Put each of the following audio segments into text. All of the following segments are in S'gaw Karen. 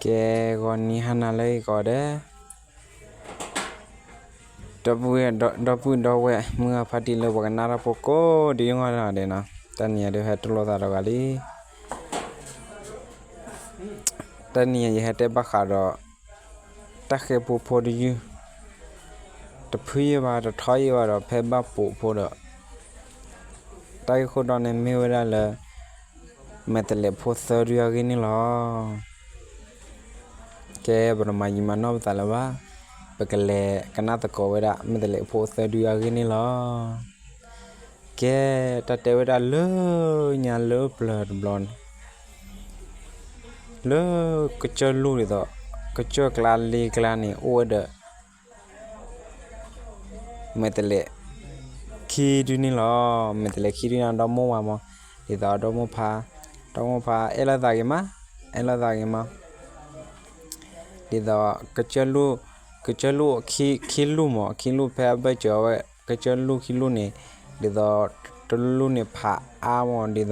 ကဲ ဂီၤနံၤဟါနၤလၢအဂ့ၤကိးဂၤဒဲး, ဒီပုၢ်ဒီဝဲၢ် မုၢ်ဂၤဖါတံၢ်လၢပှၤကနၣ်တၢ်ဖိကိးဒံးဂီၢ်ဒဲးနီၤ, တနံၤအံၤဒုးဟဲတူၢ်လိာ်သးဒီးဂၤလံ. တနံၤအံၤယဟဲတဲဘၣ်ဃးဒီး တၢ်ဃဲၤပူဖိတယုၢ်, တဖုယံၤဘၣ် တထီယံၤဘၣ်ဒီး ဖဲဘၣ်ပိာ်ဖိဒီး တၢ်ဂ့ၢ်ခိၣ်တီန့ၣ်မ့ၢ်ဝဲဒၣ်လၢ မဲာ်တဲးလဲးဖိသၢဒုအဂ့ၢ်န့ၣ်လီၤ. ကဲ ပတမၤယံာ်မၤနီၢ်ပသးလၢၤဘၣ်, ပကလဲၤကနၣ်သကိးဝဲဒၣ် မဲာ်တဲးလဲးဖိသၢဒုအဂ့ၢ်န့ၣ်လီၤ. ကဲ တၢ်တဲဝဲဒၣ်လၢညါလၢပျၢၤတဘျီန့ၣ် လၢကစၢၢ်လူၢ်ဒ်သိး ကစၢၢ်ကျါလ့ကျါန့ၣ် အိၣ်ဝဲဒီး မဲာ်တဲးလဲးခံဒုန့ၣ်လီၤ. မဲာ်တဲးလဲးခံဒုန့ၣ် ဒီမိၢ်ဝၤမး, ဒ်သိးဒီမိၢ်ဖါ, ဒီမိၢ်ဖါအဲၣ်လိာ်သးဂ့ၤမး, အဲၣ်လိာ်သးဂ့ၤမး, ဒ်သိး ကစၢၢ်လူၢ်, ကစၢၢ်လူၢ်ခံလူၢ်မး, ခံလူၢ်ဖဲအဘၢၣ်စၢၤဝဲ ကစၢၢ်လူၢ်ခံလူၢ်န့ၣ်, ဒ်သိး တလူၢ်န့ၣ်ဖးအါမး, ဒ်သိး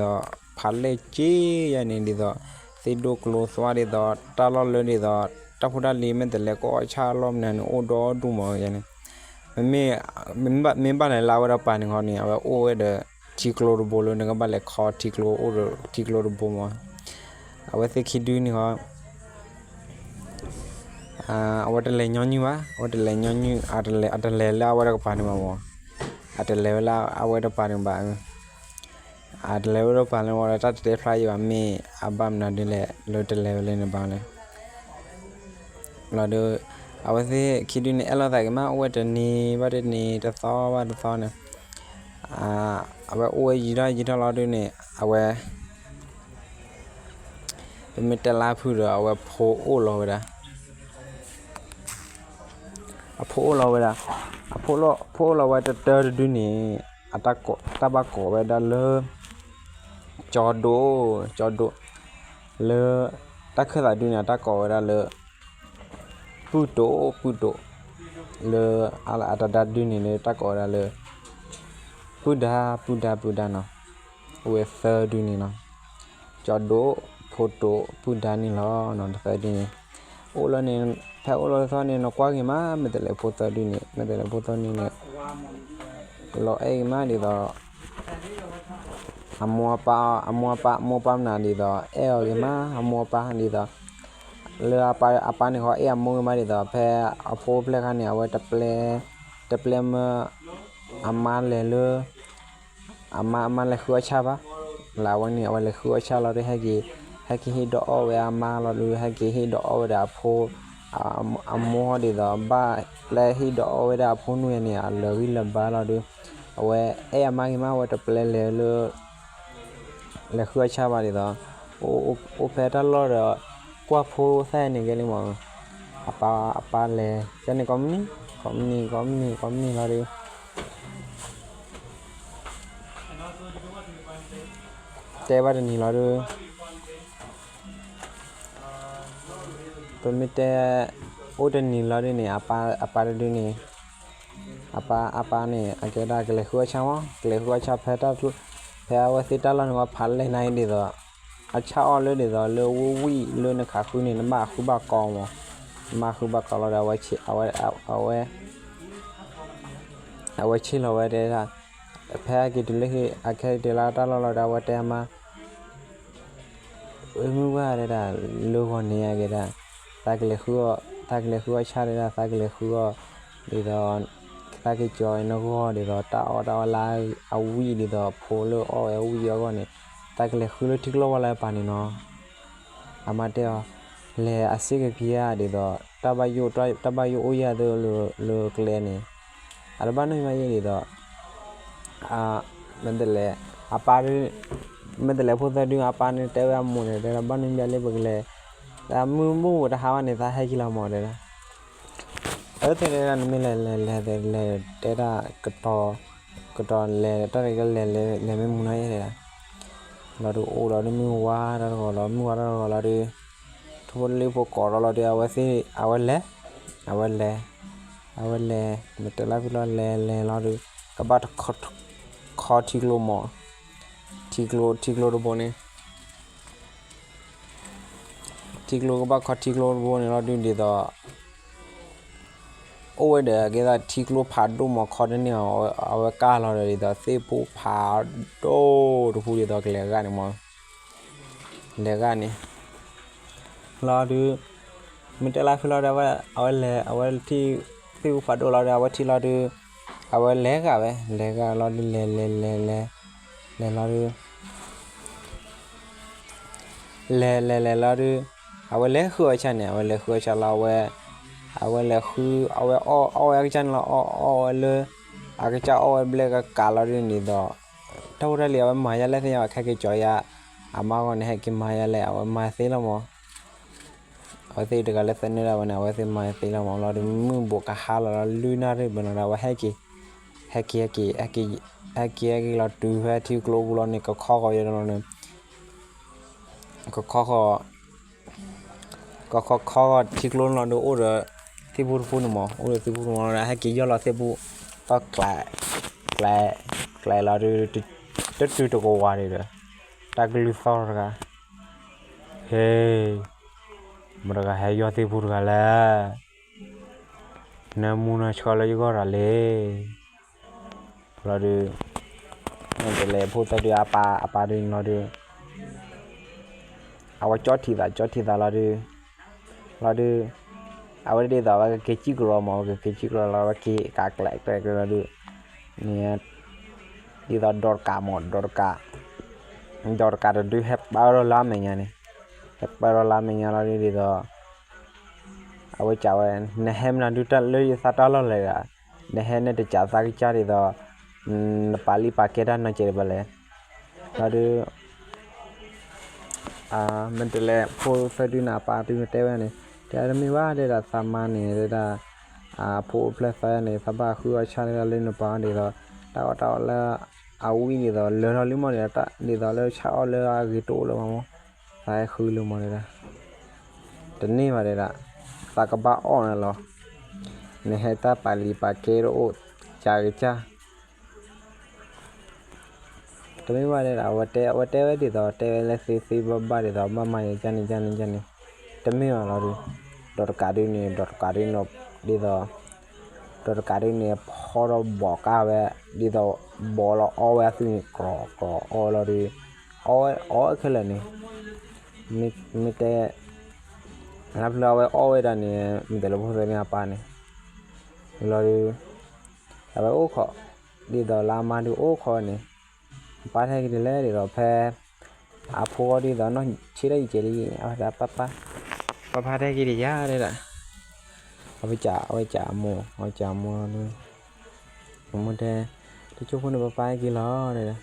ဖးလဲၢ်က့ယါန့ၣ်, ဒ်သိး သ့ၣ်ဒိၣ်ကျိသွါ ဒ်သိး တၢ်လီၢ်လၢဒ်သိး တၢ်ဖိတၢ်လံၤ မဲာ်တဲးလဲးကအီၣ်ဆၣ်အလီၢ်မနုၤန့ၣ် အိၣ်ဒီဒူၣ်မးယါန့ၣ်, မ့မ့ၢ် မ့ၢ်ဘၣ်လဲၤလၢအဝဲတကပၤန့ၣ်ဃီန့ၣ် အဝဲအိၣ်ဝဲဒီး ထံကျိတဘိလၢနကဘၣ်လဲၤခီထံကျိ အိၣ်ဒီးထံကျိတဘိမး. အဝဲသ့ၣ်ခံဒုန့ၣ်ဃီ အဝဲတလဲၤညီနုၢ်ဘၣ်, အဝဲတလဲၤညီနုၢ်, အတလဲၤလၢအဝဲတကပၤန့ၣ်ဘၣ်မး, အတလဲၤဝဲလၢအဝဲတကပၤန့ၣ်ဘၣ်, အတလဲၤဝဲတကပၤန့ၣ်ဝံၤဒီး တၢ်တတဲဖျါယံၤဘၣ် မ့ၢ်အဘၣ်မနုၤဒ်လဲၣ် လၢတလဲၤဝဲလၢန့ၣ်ဘၣ်လဲၣ်. လီၤဒုး အဝဲသ့ၣ်ခံဒုန့ၣ် အဲၣ်လိာ်သးဂ့ၤမး, အိၣ်ဝဲတနံၤဘၣ်တနံၤ တသီဘၣ်တသီန့ၣ်, အဝဲအိၣ်ဝဲယံာ်ထီၣ်ယံာ်ထီၣ်လီၤဒုးန့ၣ် အဝဲ ပမ့ၢ်တဲလၢဖုၣ်ဒီး အဝဲဖိအိၣ်လီၤဝဲဒၣ်, အဖိအိၣ်လီၤဝဲဒၣ်, အဖိအိၣ်လီၤဝဲတတၢတဒုန့ၣ် အတၢ်ဘၣ်ကိးဝဲဒၣ်လၢ ကၠီဒိၣ်, ကၠီဒိၣ်, လၢ တၢ်ခၢၣ်သးဒုန့ၣ် အတၢ်ကိးဝဲဒၣ်လၢ ပုၢ်တိာ်, ပုၢ်တိာ်, လၢအတဒါဒုန့ၣ် လၢတၢ်ကိးဝဲဒၣ်လၢ ပုၢ်ဒါ, ပုၢ်ဒါ, ပုၢ်ဒါနီၤ, အိၣ်ဝဲသၢဒုန့ၣ်နီၤ, ကၠီဒိၣ်, ဖိတိာ်, ပုၢ်ဒါန့ၣ်လီၤနီၤ, တသၢဒုန့ၣ်, အိၣ်လၢန့ၣ်, ဖဲအိၣ်လီၤတသီန့ၣ် နကွၢ်ဂ့ၤမး မဲာ်တဲးလဲးဖိသၢဒုန့ၣ်, မဲာ်တဲးလဲးဖိသၢဒုန့ၣ် လီၤအဲၣ်ဂ့ၤမးဒ်သိး အမိၢ်အပၢ်, အမိၢ်အပၢ်, အမိၢ်အပၢ်မနုၤဒ်သိး အဲၣ်အီၤဂ့ၤမး, အမိၢ်အပၢ်ဒ်သိး လၢအပၢ်န့ၣ်ဃီ အဲၣ်အမိၢ်ဂ့ၤမးဒ်သိး ဖဲအဖိအိၣ်ဖျဲၣ်ခါန့ၣ် အဝဲ တပျဲမၢ အမါလဲၤလၢ အမါ, အမါလဲၤဃုအီၣ်ဆၣ်ဘၣ်, လၢအဝဲန့ၣ် အဝဲလဲၤဃုအီၣ်ဆၣ်လီၤဒီး ဟဲက့ၤ, ဟဲက့ၤဟ့ၣ်ဒီးအီၣ်ဝဲအမါလီၤဒီး ဟဲက့ၤဟ့ၣ်ဒီးအီၣ်ဝဲဒၣ်အဖိ, အမိၢ်ဒ်သိး ဘၣ်ပျဲဟ့ၣ်ဒီးအီၣ်ဝဲဒၣ်အဖိနုၢ်ယါန့ၣ် အလၢာ်ဂံၢ်လၢာ်ဘါလီၤဒီး အဝဲအဲၣ်အမါဂ့ၤမး အဝဲတပျဲလဲၤလၢ လဲၤဃုအီၣ်ဆၣ်ဘၣ်ဒ်သိး အိၣ်ဖဲတၢ်လီၢ်ဒီး ကွၢ်ဖိသၣ်န့ၣ်ကဲလံမး, အပၢ်, အပၢ်လဲၤ ကန့ၣ်ကိးမုၢ်နံၤ, ကိးမုၢ်နံၤ, ကိးမုၢ်နံၤ, ကိးမုၢ်နံၤလီၤဒီး တဲဘၣ်တနံၤလီၤဒီး ပမ့ၢ်တဲ အိၣ်တနံၤလီၤဒုးန့ၣ် အပၢ်တဒုန့ၣ်, အပၢ်, အပၢ်န့ၣ် အကဲဒၣ်ကလဲၤဃုအီၣ်ဆၣ်မး, ကလဲၤဃုအီၣ်ဆၣ်ဖဲတၢ်, ဖဲအဝဲသ့ၣ်တၢ်လီၢ်န့ၣ် အဖးလဲၢ်နၤအံၤဒ်သိး အဆၣ်အီၣ်လၢဒ်သိးလၢဝံၣ်ဝံၣ်လၢနခးဃုန့ၣ် နဘၣ်ဃုဘၣ်ကီမး, နဘၣ်ဃုဘၣ်ကီလီၤဒီး အဝဲ အဝဲဆ့ၣ်လီၤဝဲတဲဒၣ်, ဖဲအက့ၤတုၤလၢဟံၣ် အကဟဲတုၤလၢတၢ်လီၢ်လီၤဒီး အဝဲတဲအမါ မုၢ်ဝါတဲဒၣ်, လၢဂီၤန့ၣ်အကဲဒၣ်, သးကလဲၤဃုအီၣ်, သးကလဲၤဃုအီၣ်ဆၣ်တဲဒၣ်, သးကလဲၤဃုအီၣ်, ဒ်သိး သးက့ၤကၠီအံၤနဂီၢ်ဒ်သိး တၢ်အီၣ်တၢ်အီလၢအဝံၣ်ဒ်သိး ဖိလၢအီၣ်ဝဲအဝံၣ်အဂီၢ်န့ၣ်, သးကလဲၤဃုလၢထံကျိဝါလၢအပၤန့ၣ်နီၤ. အမါတဲအီၤ, လဲၤအစ့ၢ်ကက့ၤဧါဒ်သိး တၢ်ဘၣ်ယိၣ်, တၢ်ဘၣ်ယိၣ်အိၣ်ယၤသ့ၣ်လၢကျဲန့ၣ်, အတဘၣ်နီတမံၤဘၣ်ယဲဒ်သိး မ့ၢ်တလဲၤ, အပၢ်, မ့ၢ်တလဲၤဖိသၢဒု အပၢ်န့ၣ်တဲဝဲအမိၢ်န့ၣ် တဲဒၣ်ဘၣ်နီတမံၤဘၣ်လၢပကလဲၤ, တၢ်မုၢ်ဘူၣ်တဟါဘၣ်န့ၣ် သးဟဲက့ၤလီၤမးတဲဒၣ်. အဝဲသ့ၣ်တဲဒၣ် နမ့ၢ်လဲၤလဲၤလဲၤလဲၤတဲဒၣ်ကတီၤ, ကတီၤလဲၤတၢ်တဂ့ၤလဲၤလဲၤလဲၤမ့ၢ်မူနီၤယဲတဲဒၣ်. လီၤဒုးအိၣ်လီၤဒုးမုၢ်ဝါတၢ်တဂီၤလီၤ မုၢ်ဝါတၢ်တဂီၤလီၤဒုး ထိၣ်ဖိလံၣ်ဖိကိးထီၣ်လီၤဒုး အဝဲသ့ၣ် အဝဲလဲၤ, အဝဲလဲၤ, အဝဲလဲၤ မ့ၢ်တဲလၢဖုလီၤလဲၤလဲၤလီၤဒုး ကဘၣ်ခီထံကျိမး, ထံကျိ ထံကျိတဘိန့ၣ် ထံကျိကဘၣ်ခီထံကျိတဘိန့ၣ်လီၤဒုး ဒ်သိး အိၣ်ဝဲဒီးကဲသးထံကျိဖးဒိၣ်မး ခီတန့ၢ်အီၤ အဝဲကၢ်လီၤဒီးဒ်သိးသ့ၣ်ဖိဖးဒိၣ်တဖုဒ်သိးကလဲၤဂာ်န့ၣ်မး, လဲၤဂာ်န့ၣ် လီၤဒုး မ့ၢ်တဲလၢဖဲလီၤဒီး အဝဲလဲၤ အဝဲထံၣ် သ့ၣ်ဖိဖးဒိၣ်လီၤဒီး အဝဲထံၣ်လီၤဒုး အဝဲလဲၤဂာ်ဝဲ လဲၤဂာ်လီၤဒုး လဲၤလဲၤလဲၤလဲၤ လဲၤလီၤဒုး လဲၤလဲၤလဲၤလီၤဒုး အဝဲလဲၤဃုအီၣ်ဆၣ်န့ၣ် အဝဲလဲၤဃုအီၣ်ဆၣ်လီၤ အဝဲ အဝဲလဲၤဃု အဝဲအီၣ် အီၣ်ဝဲအကစၢ်န့ၣ်လီၤ အီၣ် အီၣ်ဝဲလၢ အကစၢ်အီၣ်ဝဲဘျဲၣ်ကကးလီၤဒုးန့ၣ်ဒီး တၢ်ဖိတၢ်လံၤ အဝဲမၤယါလဲၣ်သ့ၣ်ညါ ခဲက့ၤကၠီၤယါ အမါဂီၢ်န့ၣ် ဟဲက့ၤမၤယါလဲၣ် အဝဲမၤသ့လီၤမး အဝဲသ့ၣ်တဂၤလၢသၢနၢတၢ်ဝဲန့ၣ် အဝဲသ့ၣ်မၤသ့လီၤမးလီၤဒုး မုၢ်ဘူးကဟါလီၤလီၤ လွံၢ်နၣ်ရံၣ်ဘၣ်နီၤဒီး အဝဲဟဲက့ၤ ဟဲက့ၤ ဟဲက့ၤ ဟဲက့ၤ ဟဲက့ၤလီၤတုၤဖဲထံကျိပူၤလီၤန့ၣ် ကခီဃီၤယဲလီၤန့ၣ် ကခီဃီၤ ကခီခီထံကျိန့ၣ်လီၤဒုး အိၣ်ဒီးသ့ၣ်ဖိတဖုန့ၣ်မး အိၣ်ဒီးသ့ၣ်ဖိတဖုန့ၣ်လီၤဒီး ဟဲက့ၤယီၢ်လီၤသ့ၣ်ဖိ တီၢ်ကျဲ ကျဲ ကျဲလီၤဒုး တတုၤတကဝၤဒံးဒီး တၢ်ကလုၢ်သီၣ်တဂၤ ဟ့ မတၤတဂၤဟဲယီၢ်သ့ၣ်ဖိတဂၤလဲၣ် နၢမူနၢဆှီလၢယဂီၢ်တၢ်လဲၣ် လီၤဒုး မ့ၢ်တလဲၤဖိသၢဒုး အပၢ် အပၢ်ဒုးန့ၣ်လီၤဒုး အဝဲကၠီထံးသး ကၠီထံးသးလီၤဒုး လီၤဒုး အဝဲဒ်သိး အဝဲကက့ၤစံၣ်ကရီမး အဝဲကက့ၤစံၣ်ကရီလီၤ အဝဲက့ၤကးကျဲကျဲကျဲလီၤဒုး န့ၣ် ဒ်သိးဒီးတကးမး ဒီးတကး ဒီးတကးတဒု ဟဲပၢထီၣ်လၢအမဲာ်ညါန့ၣ် ဟဲပၢထီၣ်လၢအမဲာ်ညါလီၤဒုး ဒ်သိး အဝဲစံးဝဲ နဟဲမနုၤဒုတၢ်လၢယသးတၢ်လီၢ်လဲၣ်ဒီး နဟဲနတစးသးကစၢ်ဒ်သိး နပာ်လံာ်ပာ်ကဲတၢ်နီတစဲးဒံးဘၣ်လဲၣ် လီၤဒုး မ့ၢ်တလဲၤ ဖိသၢဒုန့ၣ် အပၢ်ဒုးတဲဝဲန့ၣ် တဲတမ့ၢ်ဘၣ်တဲဒၣ် သးမါန့ၣ်တဲဒၣ် အဖိအိၣ်ဖျဲၣ်သၢန့ၣ် သးဘၣ်ဃုအီၣ်ဆၣ်တဂၤလၢနပၢ်ဒ်သိး တၢ်အီၣ်တၢ်အီလၢအဝံၣ်ဒ်သိး လၢာ်ထီၣ်လံမးဒ်သိး ဒ်သိးလၢဆၣ်အီၣ်လၢအဂ့ၤတအိၣ်လၢၤဘၣ်မး သးဟဲဃုလၢမးတဲဒၣ် တန့ၢ်ဘၣ်တဲဒၣ် သးကဘၣ်အီၣ်နၤလီၤ နဟဲတၢ်ပာ်လံာ်ပာ်ကဲတအိၣ် စးကစၢ် တမ့ၢ်ဘၣ်ဒ်ဒီး အဝဲတဲ အဝဲတဲဝဲဒ်သိး တဲဝဲလၢသ့သ့ဘၣ်ဘၣ်ဒ်သိး ဘၣ်မၤယကန့ၣ်ကန့ၣ်ကန့ၣ် တမ့ၢ်ဘၣ်လီၤဒုး ဒီးတကးဒုန့ၣ် ဒီးတကးဒုန့ၣ် ဒ်သိး ဒီးတကးဒုန့ၣ် ဖီထီၣ်ဘီးကါဝဲ ဒ်သိး ဘီးလီၤအီဝဲအသုန့ၣ် ကြီၤကြီၤအီလီၤဒုး အီဝဲအီခဲလၢာ်န့ၣ် မ့ၢ်တဲ လၢဖျၢၣ်အဝဲအီၣ်ဝဲဒၣ်န့ၣ် မ့ၢ်တဲလၢဖိသၢန့ၣ်အပၢ်န့ၣ် လီၤဒုး အဝဲအိၣ်ခိး ဒ်သိးလၢအမါဒုးအိၣ်ခိးန့ၣ် အပၢ်ထဲက့ၤဒ်လဲၣ်ဒ်သိးဖဲ အဖိဃီဒ်သိးနီၢ်ဆ့ထီၣ်ယံၤကဲးလံ အဝဲဒၣ်ပၢ်ပၢ် ပၢ်ပၢ်ထဲက့ၤဒ်ယါတဲဒၣ် အဝဲကး အဝဲကးအမိၢ် အဝဲကးအမိၢ်လီၤဒုး အမိၢ်တဲ တဆိဖိန့ၣ် ပၢ်ပၢ်ဟဲက့ၤလီၤတဲဒၣ်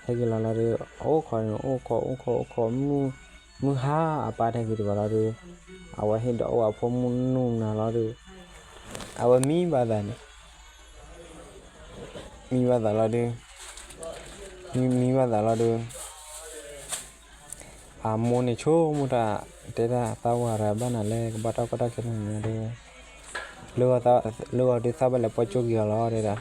ဟဲက့ၤလီၤလီၤဒုး အအိၣ်ခိးန့ၣ် အိၣ်ခိး အိၣ်ခိး အိၣ်ခိး မုၢ်ဟါ အပၢ်ထဲက့ၤဒံးဘၣ်လီၤဒုး အဝဲဟ့ၣ်ဒီးအီၣ်အဖိမုၣ်နုၢ်နၤလီၤဒုး အဝဲမံဘၣ်သးန့ၣ် မံဘၣ်သးလီၤဒုး မံ မံဘၣ်သးလီၤဒုး အမိၢ်န့ၣ်ဆိကမိၣ်တၢ် တဲဒၣ်သးဝၤတဂၤဘၣ်နၤလၢကဘၣ်တၢ်ကီတၢ်ခဲန့ၣ်ဒုး လၢဂီၤဒုးသးဘၣ်လဲၤပိာ်ကၠိက့ၤအီၤလီၤတဲဒၣ်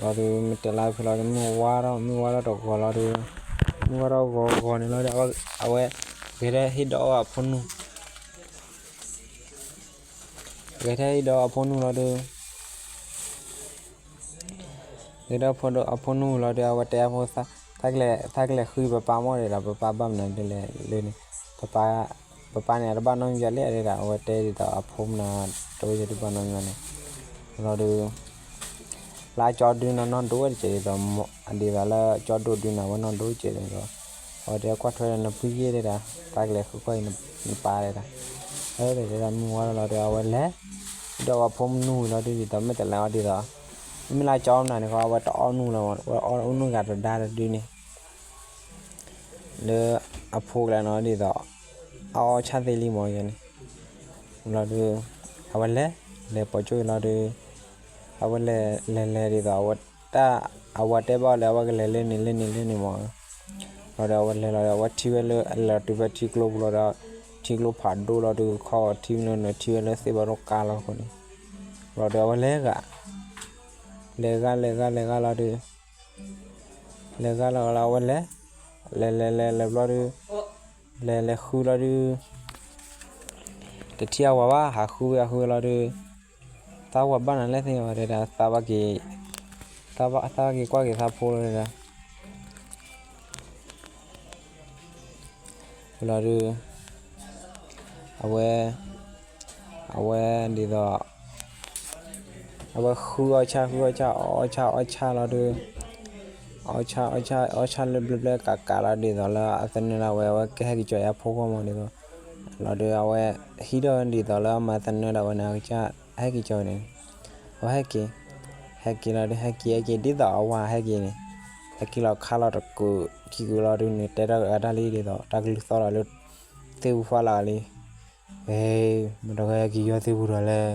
လီၤဒုး မ့ၢ်တဲလၢဖဲလီၤဒုး မုၢ်ဝါထီၣ် မုၢ်ဝါထီၣ်တဂီၤလီၤဒုး မုၢ်ဝါထီၣ်ဂီၤဂီၤန့ၣ်လီၤဒုး အဝဲ ဂဲၤထၢၣ်ဟ့ၣ်ဒီးအီၣ်အဖိနုၢ် ဂဲၤထၢၣ်ဟ့ၣ်ဒီးအီၣ်အဖိနုၢ်လီၤဒုး ဂဲၤထၢၣ်ဟ့ၣ်ဒီးအီၣ်အဖိနုၢ်လီၤဒုး အဝဲတဲအဖိ သးကလဲၤဃုပၢ်ပၢ်မးဒ်ဒီး ပၢ်ပၢ်ဘၣ်မနုၤဒ်လဲၣ်လၢန့ၣ် ပၢ်ပၢ် ပၢ်ပၢ်န့ၣ် အတဘၣ်နီတမံၤဘၣ်လဲၣ်ဒ်ဒီး အဝဲတဲဒ်သိးအဖိမနုၤ တဝဲယတဘၣ်နီတမံၤဘၣ်န့ၣ် လီၤဒုး လၢကၠီဒုနီၢ်နီၢ်ဒိၣ်ဝဲတကဲးဒ်သိး ဒ်သိးလၢကၠီဒိၣ်ဒုန့ၣ် အဝဲနီၢ်ဒိၣ်တကဲးဒ်သိး အဝဲတဲကွၢ်ထွဲဒီးနဖုယ့ၣ်ဒ်ဒီး သးကလဲၤဃုကွၢ်အံၤနပၢ်ဒ်ဒီး တဲဒ်ဒီးမုၢ်ဝါထီၣ်လီၤဒုး အဝဲလဲၤ ဒီးအီၣ်အဖိနုၢ်လီၤဒုးဒ်သိး မ့ၢ်တလဲၤအီၣ်ဒ်သိး မ့ၢ်လၢကၠီမနုၤန့ၣ်ဃီ အဝဲတအီၣ်နုၢ်လီၤ အဝဲအီၣ်နုၢ်ဂၤတဒါတဒုန့ၣ် လၢအဖိကလဲၤနီၢ်ဒ်သိး အအီၣ်ဆၣ်သ့လံမးယဲန့ၣ် လီၤဒုး အဝဲလဲၤ လဲၤပိာ်ကၠိအံၤလီၤဒုး အဝဲလဲၤ လဲၤလဲၤဒ်သိး အဝဲတၢ် အဝဲတဲဘၣ်အီၤလၢအဝဲကလဲၤလၢန့ၣ်လၢန့ၣ်လၢန့ၣ်မး လီၤဒီးအဝဲလဲၤလီၤဒီး အဝဲထံၣ်ဝဲလၢအလဲၤတုၤဖဲထံကျိပူၤလီၤဒီး ထံကျိဖးဒိၣ်လီၤဒုး ခီထံလီၤန့ၣ် ထံၣ်ဝဲလၢသ့ၣ်ဘီဒိၣ်ကါလီၤအဃိန့ၣ် လီၤဒီးအဝဲလဲၤဂၤ လဲၤဂၤလဲၤဂၤလဲၤဂၤလီၤဒုး လဲၤဂၤလီၤလီၤအဝဲလဲၤ လဲၤလဲၤလဲၤလဲၤဘျီဒုး လဲၤလဲၤဃုလီၤဒုး တထံၣ်အဝၤဘၣ် ဟးဃုဝဲအဃုဝဲလီၤဒုး, သးဝၤဘၣ်နၤလဲၣ်သ့ၣ်ဝဲဒၣ် သးဘၣ်က့ၤ, သးဘၣ်က့ၤကွၢ်က့ၤသးဖိလီၤဒၣ်. ဝံၤလီၤဒုး, အဝဲ, အဝဲဒ်သိး, အဝဲဃုအီၣ်ဆၣ် ဃုအီၣ်ဆၣ် အီၣ်ဆၣ် အီၣ်ဆၣ်လီၤဒုး, အီၣ်ဆၣ် အီၣ်ဆၣ် အီၣ်ဆၣ်လၢဘျဲဘျဲကးကးလီၤဒ်သိးလၢအသနၢၣ်ဒၣ်ဝဲ အဝဲကဟဲက့ၤကၠီၤအဖိဂီၢ်မးဒ်သိး, လီၤဒုး အဝဲဟံးထီၣ်ဒ်သိးလၢအမၤသနၢၣ်ဒၣ်ဝဲန့ၣ် အကစၢ်ဟဲက့ၤကၠီၤန့ၣ်, အဝဲဟဲက့ၤ, ဟဲက့ၤလီၤဒုး ဟဲက့ၤ ဟဲက့ၤ ဒ်သိးအဝၤဟဲက့ၤန့ၣ်, ဟဲက့ၤလီၤခါလီၤတကူာ် ခံကူာ်လီၤဒုးန့ၣ် တဲထီၣ်ကဒါလံဒ်သိး တၢ်ကလုၢ်သီၣ်ဒီးလၢ သ့ၣ်ပူၤဖးလၢ်လံ, မတဂၤဟဲက့ၤယီၢ်သ့ၣ်ပူၤဒီးလဲၣ်,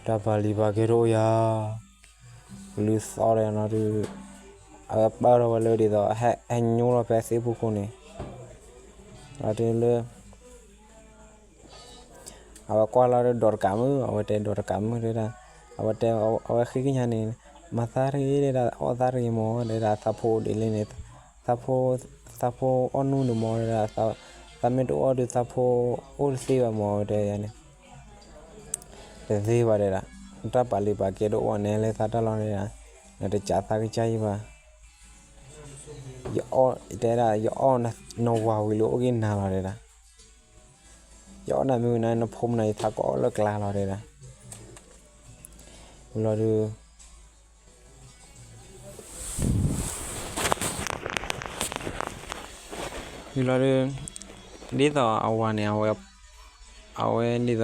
တၢ်ပာ်လံၤပာ်ကဲတအိၣ်ယၤ, ကလုၢ်သီၣ်ဒီးနီၤဒုး, အဝဲပာ်ထီၣ်ဝဲလၢဒ်သိး ဟဲညိလီၤဖဲသ့ၣ်ပူၤခိၣ်န့ၣ်, လီၤဒုးလၢ အဝဲကွၢ်လီၤဒုး ဒီးတကးမုၣ် အဝဲတဲဒီးတကးမုၣ်တဲဒၣ်, အဝဲတဲ အဝဲဃ့ကညးန့ၣ်, မၤသးတဂ့ၤတဲဒၣ် အီၣ်သးတဂ့ၤမး တဲဒၣ် သးဖိအိၣ်ဒ်လဲၣ်န့ၣ်, သးဖိ, သးဖိအီၣ်နုၢ်ဒံးမးတဲဒၣ်, သးမ့ၢ်တအီၣ်ဒုး သးဖိအိၣ်တသ့ဘၣ်မး တဲယၤန့ၣ်, တသ့ဘၣ်တဲဒၣ်, နတၢ်ပာ်လံၤပာ်ကဲတအိၣ်န့ၣ် လဲၤသးတၢ်လီၤတဲဒၣ်, နတစးသးကစၢ်ယံၤဘၣ်, ယအီၣ်တဲဒၣ် ယအီၣ်နဝၤဝံၤလၢအိၣ်က့ၤနၤလီၤတဲဒၣ် ယအီၣ်နၤမ့ၢ်ဝံၤန့ၣ် နဖိမနၤယသးကအီၣ်လၢကျါလီၤတဲဒၣ်, ဝံၤလီၤဒုး, ဝံၤလီၤဒုး, ဒ်သိးအဝၤန့ၣ် အဝဲ, အဝဲဒ်သိး,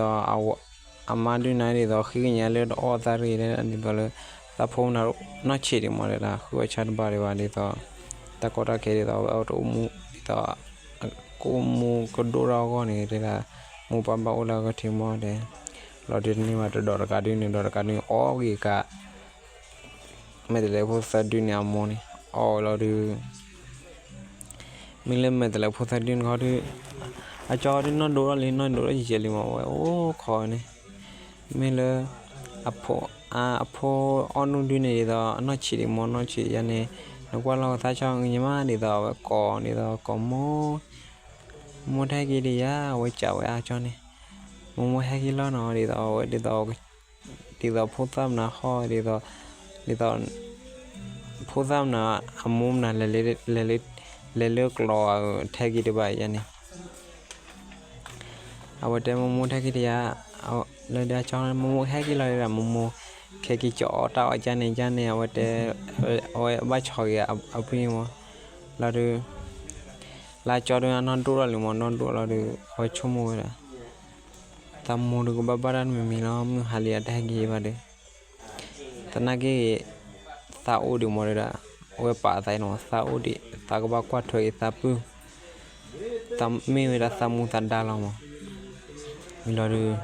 အမါဒုးန့ၣ်ဒ်သိး ဃ့ကညးလၢတအီၣ်သးတဂ့ၤတဲဒၣ်ဒ်သိးလၢ, သးဖိမနၤနီၢ်ဆံးဒံးမးတဲဒၣ် ဃုအီၣ်ဆၣ်တဘၣ်ဒံးဘၣ်ဒ်သိး, တၢ်ကီတၢ်ခဲဒ်သိး အဝဲအီၣ်တအိၣ်မူဒ်သိး ကအိၣ်မူကဒိၣ်ထီၣ်အဂီၢ်န့ၣ်တဲဒၣ်, မိၢ်ပၢ်ဘၣ်အိၣ်လၢအဂီၢ်ထံမးတဲ, လီၤဒုးတန့ၢ်ဘၣ်တဒီးတကးဒုးန့ၣ် ဒီးတကးဒုးန့ၣ် အီၣ်ဂ့ၤကး, မဲာ်တဲးလဲးဖိသၢဒုန့ၣ်အမိၢ်န့ၣ်, အီၣ်ဝဲလီၤဒုး, မ့ၢ်လၢမဲာ်တဲးလဲးဖိသၢဒုန့ၣ်ခီဒုး, အကၠီဒုးနီၢ်ဒိၣ်ထီၣ်လံ နီၢ်ဒိၣ်ထီၣ်ယံာ်ယံာ်လံမး အဝဲအိၣ်ခိးန့ၣ်, မ့ၢ်လၢ အဖိ, အဖိအီၣ်နုၢ်ဒုန့ၣ်ဒ်သိး အနီၢ်ဆံးဒံးမး နီၢ်ဆံးယါန့ၣ်, နကွၢ်လီၤသးဆီညါမးဒ်သိး အဝဲကိးဒ်သိးကိးမိၢ်, မိၢ်ထဲက့ၤဒံးယါ အဝဲစံးဝဲအကၠီန့ၣ်, မိၢ်မိၢ်ဟဲက့ၤလီၤနီၤ ဒ်သိးအဝဲဒ်သိး, ဒ်သိးဖိသၣ်မနုၤဟီၣ်ဒ်သိး, ဒ်သိး ဖိသၣ်မနုၤ, အမိၢ်မနုၤ, လဲၤလၢကျိးထဲက့ၤတဘၣ်ယါန့ၣ်, အဝဲတဲမိၢ်မိၢ်ထဲက့ၤတယါ, လၢဒၣ်ကၠီ မိၢ်မိၢ်ဟဲက့ၤလီၤဒၣ် မိၢ်မိၢ်, ခဲက့ၤကၠီအီၣ်တၢ်အီၣ်ကၠၢ်န့ၣ်ကၠၢ်န့ၣ် အဝဲတဲ, အဝဲဘၣ်ဆီၣ်က့ၤအပှၤမး, လီၤဒုး, လၢကၠီဒုးအနီၢ်ဒိၣ်ထီၣ်လံမး နီၢ်ဒိၣ်လီၤဒုး အဝဲဆိကမိၣ်ဝဲဒၣ် သးမိၢ်ဒုးကဘၣ်ဘၣ်တၢ်တမံၤမံၤလီၤ မုၢ်ဟါလံအတဟဲက့ၤဘၣ်ဒီး, သနာ်က့ သးအိၣ်ဒံးမးဒၣ်, အဝဲပာ်သးအံၤန့ၣ်မး သးအိၣ်ဒံး သးကဘၣ်ကွၢ်ထွဲက့ၤသးပုၢ်, မ့ၢ်ဝဲဒၣ်သးမူသးဒါလီၤမး, ဝံၤလီၤဒုး,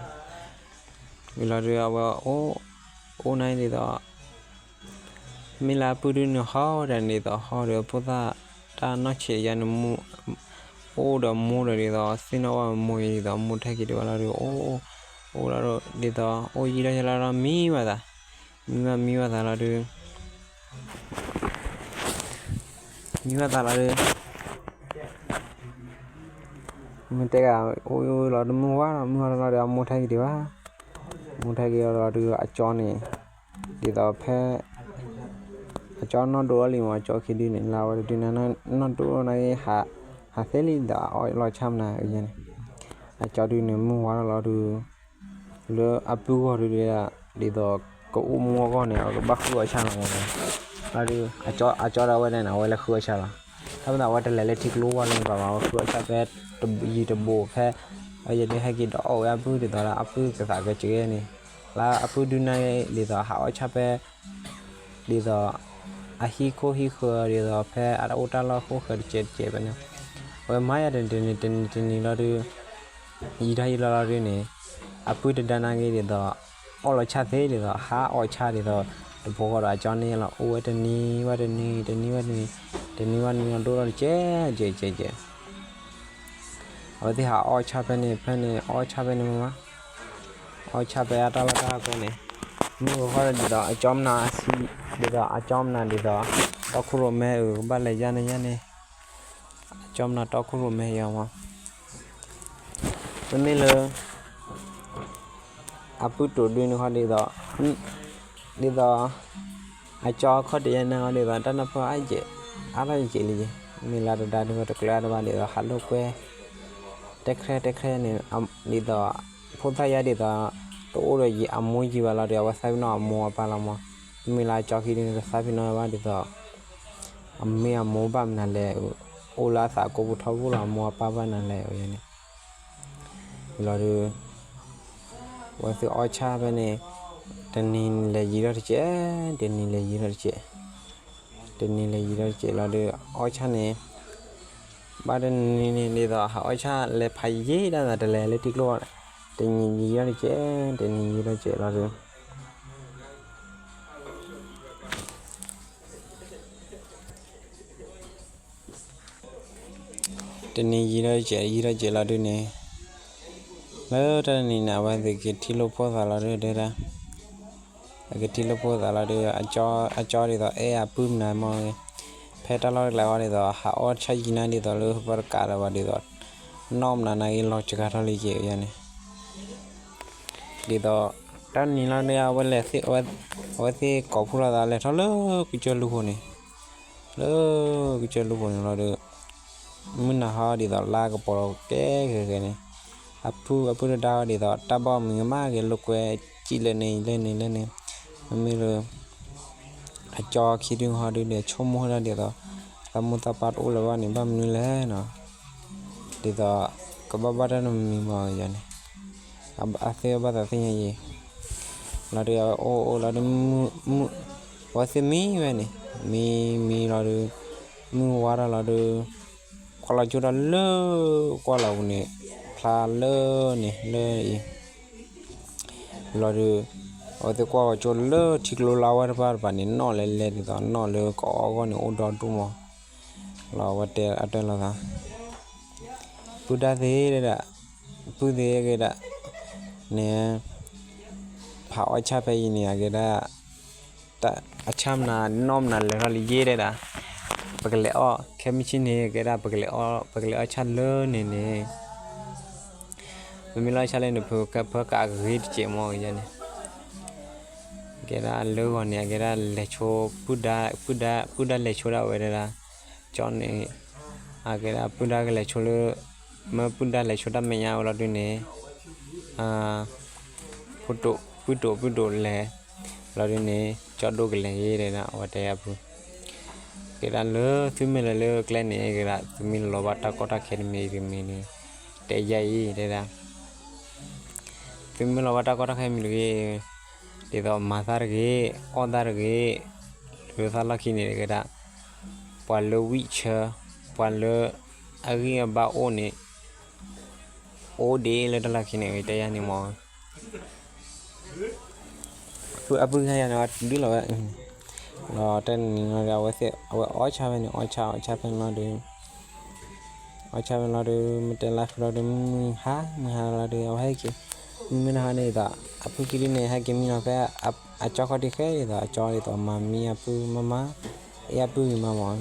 ဝံၤလီၤဒုး အဝဲအိၣ်, အိၣ်န့ၣ်ဒ်သိး မ့ၢ်လၢအပုၢ်ဒုန့ၣ်ဟီၣ်ဝဲဒၣ်န့ၣ်ဒ်သိး ဟီၣ်ဒီးဖိသၣ်တၢ်နီၢ်ဆံးယါန့ၣ် အိၣ်ဒီးမိၢ်ဒီးဒ်သိး သ့ၣ်နီၣ်ဝဲမိၢ်အံၤဒ်သိး မိၢ်ထဲက့ၤဒံးဝဲလီၤဒုး အိၣ်, အိၣ်လီၤဒ်သိး အိၣ်ယံာ်ထီၣ်ယံာ်လီၤဒီးမံဘၣ်သး, မံဘၣ်မံဘၣ်သးလီၤဒုး, မံဘၣ်သးလီၤဒုး မ့ၢ်တဲဂၤ အိၣ်လီၤတမုၢ်ဝါလီၤ မုၢ်ဝါလီၤဒီး အမိၢ်ထဲက့ၤဒံးဘၣ်, မိၢ်ထဲက့ၤလီၤဒီး အကၠီန့ၣ် ဒ်သိးဖဲ အကၠီနီၢ်ဒိၣ်ထီၣ်လံမး အကၠီခံဒုန့ၣ် လၢအဝဲတဒုန့ၣ် နီၢ်ဒိၣ်ထီၣ်န့ၣ် ဟးသ့လံဒီး အအီၣ်လီၤဆၣ်မနုၤအံၤန့ၣ် အကၠီဒုန့ၣ် မုၢ်ဝါလီၤလီၤဒုး လၢအပုၢ်ဂီၢ်ဒုး ဒ်သိး ကအိၣ်မူအဂီၢ်န့ၣ် အကဘၣ်ဃုအီၣ်ဆၣ်လီၤမး, လီၤဒုး အကၠီဒၣ်ဝဲဒၣ်န့ၣ် အဝဲလဲၤဃုအီၣ်ဆၣ်လီၤ, တၢ်မ့ၢ်သးအဝဲတလဲၤလၢထံကျိဝါလၢၤဘၣ်ဘၣ် အဝဲဃုအီၣ်ဆၣ်ဖဲ ယံၤတဘိးဖဲ အယဲဒုးဟဲက့ၤဒီးအီၣ်ဝဲအပုၢ်ဒ်သိးလၢအပုၢ်ကသးကဲကဲန့ၣ်, လၢအပုၢ်ဒုန့ၣ် ဒ်သိးဟးအီၣ်ဆၣ်ဖဲ ဒ်သိး အဟံၣ်ခိၣ်ဟံၣ်ဃၢၤ ဒ်သိးဖဲအတၢ်အိၣ်တၢ်လီၢ်ခိၣ်ဃၢၤတကဲးတကဲးဖဲန့ၣ်, အဝဲမၤယၤတနံၤတနံၤတနံၤတနံၤလီၤဒုး ယံာ်ထီၣ်ယံာ်လီၤလီၤဒုးန့ၣ်, အပုၢ်တဒါနာ်က့ၤဒ်သိး အီၣ်လီၤဆၣ်သ့ဒ်သိး ဟးအီၣ်ဆၣ်ဒ်သိး တဘိဃီဒီးအကၠီန့ၣ်လီၤ အိၣ်ဝဲတနံၤဘၣ်တနံၤ တနံၤဘၣ်တနံၤ တနံၤဘၣ်တနံၤလီၤဒိၣ်ထီၣ်တကဲးကဲးကဲးကဲး အဝဲသ့ၣ်ဟးအီၣ်ဆၣ်ဖဲန့ၣ် ဖဲန့ၣ် အီၣ်ဆၣ်ဖဲန့ၣ်မး အီၣ်ဆၣ်ဖဲအတၢ်လီၢ်တၢ်ဟးကီန့ၣ်, မုၢ်ဂီၤဃီဒ်သိး အကၠီမနၤအဆံး ဒ်သိး အကၠီမနၤဒ်သိး တီခိၣ်ရိၣ်မဲအုး ကဘၣ်လဲၤယါန့ၣ်ယါန့ၣ်, အကၠီမနၤတီခိၣ်ရိၣ်မဲယါမး, မ့မ့ၢ်လၢ အပုၢ်တိာ်ဒုန့ၣ်ဃီဒ်သိး ဒ်သိး အကၠီခီၣ်တယါန့ၣ်ဃီဒ်သိး တၢ်နၢ်ပၢၢ်အါယဲၢ် အါထီၣ်ယဲၢ်လံယဲၢ် မ့ၢ်လၢတဒါဒုဃီတကျၢၤအါတဘၣ်ဒ်သိး ဟးလိာ်ကွဲ တဲခဲတဲခဲန့ၣ် ဒ်သိး ဖိသၣ်ယါဒ်သိး တအိၣ်ဒီးအမိၢ်ယံၤဘၣ်လီၤဒီး အဝဲသးပ့ၤနီၣ်အမိၢ်အပၢ်လီၤမး, မ့ၢ်လၢအကၠီခံဒုန့ၣ် တသးပ့ၤနီၣ်ဘၣ်ဒ်သိး အမ့ၢ်အမိၢ်ဘၣ်မနုၤလဲၣ်, အိၣ်လၢအသးကိးပူၤထီဘိလီၤ အမိၢ်အပၢ်ဘၣ်နၤလဲၣ် အန့ၣ် လီၤဒုး အဝဲသ့ၣ်အီၣ်ဆၣ်ဖဲန့ၣ် တနံၤလဲၤယံၤထီၣ်တစဲး, တနံၤလဲၤယံၤထီၣ်တစဲး, တနံၤလဲၤယံၤထီၣ်တစဲးလီၤဒုး အီၣ်ဆၣ်န့ၣ် ဘၣ်တနံၤန့ၣ်ဒ်သိး ဟးအီၣ်ဆၣ်လဲၤဖးယံၤဒၣ်သးတလဲၤလၢထံကျိ, တနံၤယံၤထီၣ်တစဲး, တနံၤယံၤထီၣ်တစဲးလီၤဒုး တနံၤယံၤထီၣ်တစဲး ယံၤထီၣ်တစဲးလီၤဒုးန့ၣ်, လၢတၢ်တနံၤန့ၣ် အဝဲသ့ၣ်က့ၤထံၣ်လိာ်ဖိသးလီၤဒုး တဲဒၣ်, အက့ၤထံၣ်လိာ်ဖိသးလီၤဒုး အကၠီဒ်သိး အဲၣ်အပုၢ်မနုၤမ့ၢ်ဂ့ၤ, ဖဲတၢ်လီၢ်တကျါဃီဒ်သိး ဟးအီၣ်ဆၣ်ယံၤနၤဒ်သိးလၢပတကးလၢၤဘၣ်ဒ်သိး နီၢ်မနုၤနၤဂ့ၤ လီၤစှၤထီၣ်လံက့ၤန့ၣ် ဒ်သိး တၢ်တနံၤလီၤန့ၣ် အဝဲသ့ၣ်ကိးဖှိၣ်လိာ်သးလဲၤထီၣ်လၢကစၢၢ်လူၢ်ဃိန့ၣ်, လၢကစၢၢ်လူၢ်ဃိန့ၣ်လီၤဒီး မုၢ်နၤဟါဒ်သိးလါကပီၤလီၤကဲဂ့ၤဂ့ၤန့ၣ်, အပုၢ်အပုၢ်တဒါဃီဒ်သိး တၢ်ဘၣ်မုာ်မးက့ၤလိာ်ကွဲစံၣ်လၢန့ၣ်လၢန့ၣ်လၢန့ၣ်, မ့မ့ၢ်လၢ အကၠီခံဒုဃီဒုးဒီး ဆိကမိၣ်ဒၣ်ဒ်သိး သးမိၢ်သးပၢ်တအိၣ်လၢၤဘၣ်န့ၣ် ဘၣ်မနုၤလဲၣ်နီၤ, ဒ်သိး ကဘၣ်ဘၣ်တၢ်တမံၤမံၤမ့ၢ်ယၤန့ၣ်, အသ့ၣ်ဘၣ်သးသ့ၣ်ညါယံၤ, လီၤဒုးအဝဲအိၣ်အိၣ်လီၤဒုး မုၢ် အဝဲသ့ၣ်မံဝဲန့ၣ်, မံမံလီၤဒုး မုၢ်ဝါထီၣ်လီၤဒုး ကွၢ်လီၤကၠိဒီးလၢ ကွၢ်လီၤပူၤန့ၣ် ဖျါလၢန့ၣ်လၢအံၤ လီၤဒုး အဝဲသ့ၣ်ကွၢ်လီၤကၠိလၢထံကျိလၢအဝဲတဖၣ်တဖၣ်န့ၣ် နီၣ်လဲၤလဲၤဒ်သိး နီၣ်လၢကအီၣ်အဂီၢ်န့ၣ် အိၣ်ဒီဒူၣ်မး, လီၤအဝဲတဲအတဲလိာ်သး ပုၢ်ဒါသ့ၣ်ဒၣ်, ပုၢ်သ့ၣ်ဂ့ၤဒၣ်, န့ၣ် ဖးအီၣ်ဆၣ်ဖဲအံၤန့ၣ် အကဲဒၣ် အဆၣ်မနုၤနီၢ်မနုၤလဲၤထီၣ်လံယဲၢ်ဒၣ်, ပကလဲၤအီၣ် ခဲမုၢ်ဆ့ၣ်န့ၣ် ကဲဒၣ် ပကလဲၤအီၣ်ဆၣ်လၢန့ၣ်န့ၣ်, ပမ့ၢ်လီၢ်ဆၣ်လၢန့ၣ် ဖၢကအဂ့ၤတစဲးမ့ၢ်ယဲန့ၣ် ကဲဒၣ်လၢဂီၤန့ၣ် အကဲဒၣ်လဲၤဆိ ပုၢ်ဒါ ပုၢ်ဒါလဲၤဆိဒၣ်ဝဲဒၣ် ကၠီန့ၣ် အကဲဒၣ်ပုၢ်ဒါကလဲၤဆိလၢ မ့ၢ်ပုၢ်ဒါလဲၤဆိတၢ်မဲာ်ညါဝဲလီၤဒုးန့ၣ် ပုၢ်တိာ်ပုၢ်တိာ်လဲၤလီၤဒုးန့ၣ် ကၠီဒိၣ်ကလဲၤယဲဒၣ် အဝဲတဲအပုၢ် ကဲဒၣ်လၢသုမ့ၢ်လဲၤလၢကျဲန့ၣ် ကဲဒၣ်သုမ့ၢ်လီၤဘၣ်တၢ်ကီတၢ်ခဲတမံၤတမံၤန့ၣ် တဲယဲအံၤတဲဒၣ် သုမ့ၢ်လီၤဘၣ်တၢ်ကီတၢ်ခဲမံၤတဂ့ၤ, ဒ်သိးမၤသၣ်တဂ့ၤ, အီၣ်သၣ်တဂ့ၤ, လၢသၣ်လီၢ်ခံန့ၣ်တဂ့ၤဒၣ်, ပှၤလၢဝံၣ်ဆၢ, ပှၤလၢအဂံၢ်အဘါအိၣ်န့ၣ်, အိၣ်ဒ်လၢတၢ်လီၢ်ခံန့ၣ် တဲယၤန့ၣ်မး အပုၢ်ဟဲယၤန့ၣ် ဒုလီၤဝဲ, ဒီးတနံၤလီၤဒီး အဝဲသ့ၣ် အဝဲအီၣ်ဆၣ်ဖဲန့ၣ် အီၣ်ဆၣ် အီၣ်ဆၣ်ဖဲန့ၣ်လီၤဒီး အီၣ်ဆၣ်ဖဲန့ၣ်လီၤဒီး မ့ၢ်တဲလါဖဲလီၤဒီး မုၢ်ဟါ မုၢ်ဟါလီၤဒီး အဝဲဟဲက့ၤ မုၢ်နၤဟါန့ၣ်ဒ်သိး အပုၢ်ခံဒုန့ၣ် ဟဲက့ၤမံလီၤဖဲ အကၠီခီၣ်ထံးဃဲဒ်သိး အကၠီဒ်သိး မၤမံအပုၢ်မးမး အ့ၣ်အပုၢ်ဂ့ၤမးမး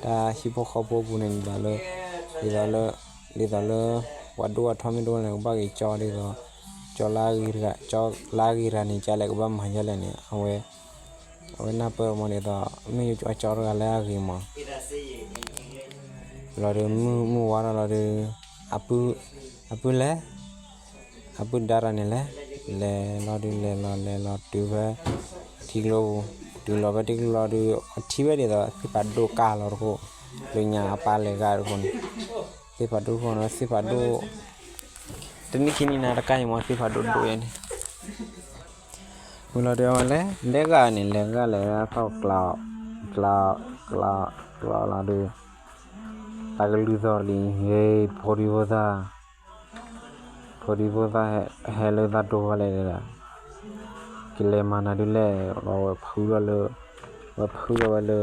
တၢ်ဟံၣ်ဖိဃီဖိပူၤန့ၣ် ဒ်သိးလၢ ဒ်သိးလၢ ဒ်သိးလၢ ပှၤဒိၣ်အထီမ့ၢ်ဒိၣ်လဲၣ် ကဘၣ်ဂ့ၤကၠီဒ်သိး ကၠီလၢအဂ့ၤတဂၤ ကၠီလၢအဂ့ၤတဂၤန့ၣ် ကလဲၣ်ကဘၣ်မၤယဲလဲၣ်န့ၣ် အဝဲ အဝဲနၢ်ပၢၢ်မးဒ်သိး မ့ၢ်အကၠီတဂၤလၢအဂ့ၤမး လီၤဒီး မုၢ်မုၢ်ဝါထီၣ်လီၤဒီး အပုၢ် အပုၢ်လဲၤ အပုၢ်ဒါတၢ်န့ၣ်လဲၤ လဲၤလီၤဒုး လဲၤလီၤ လဲၤလီၤတုၤဖဲ ထံကျိပူၤ တုၤလီၤဖဲထံကျိလီၤဒုး အထံၣ်ဝဲဒ်သိး သ့ၣ်ဖးဒိၣ်ကၢ်လီၤတခိၣ် လၢညါအပၢ်လဲၤဂၤတခိၣ်န့ၣ် သ့ၣ်ဖးဒိၣ်တခိၣ်န့ၣ် သ့ၣ်ဖးဒိၣ် တနံၣ်ခံနံၣ်နၤတကၢ်အံၤမး သ့ၣ်ဖးဒိၣ်ဒိၣ်ယဲန့ၣ် ဝံၤလီၤဒီးအဝဲလဲၤ လဲၤဂၤန့ၣ် လဲၤဂၤလဲၤဂၤဖီၣ်ကျး ကျး ကျး ကျးလီၤဒီး သးကလုၢ်သီၣ်လံ ဟဲ ဖိဒံဖိသၣ် ဖိဒံဖိသၣ် ဟဲလၢသးဒိၣ်ဝဲလဲၣ်ဒၣ် ကလဲၤမၤနၤဒုးလဲၣ် ဝဲဖုထီၣ်လၢ ဝဲဖုထီၣ်ဝဲလၢ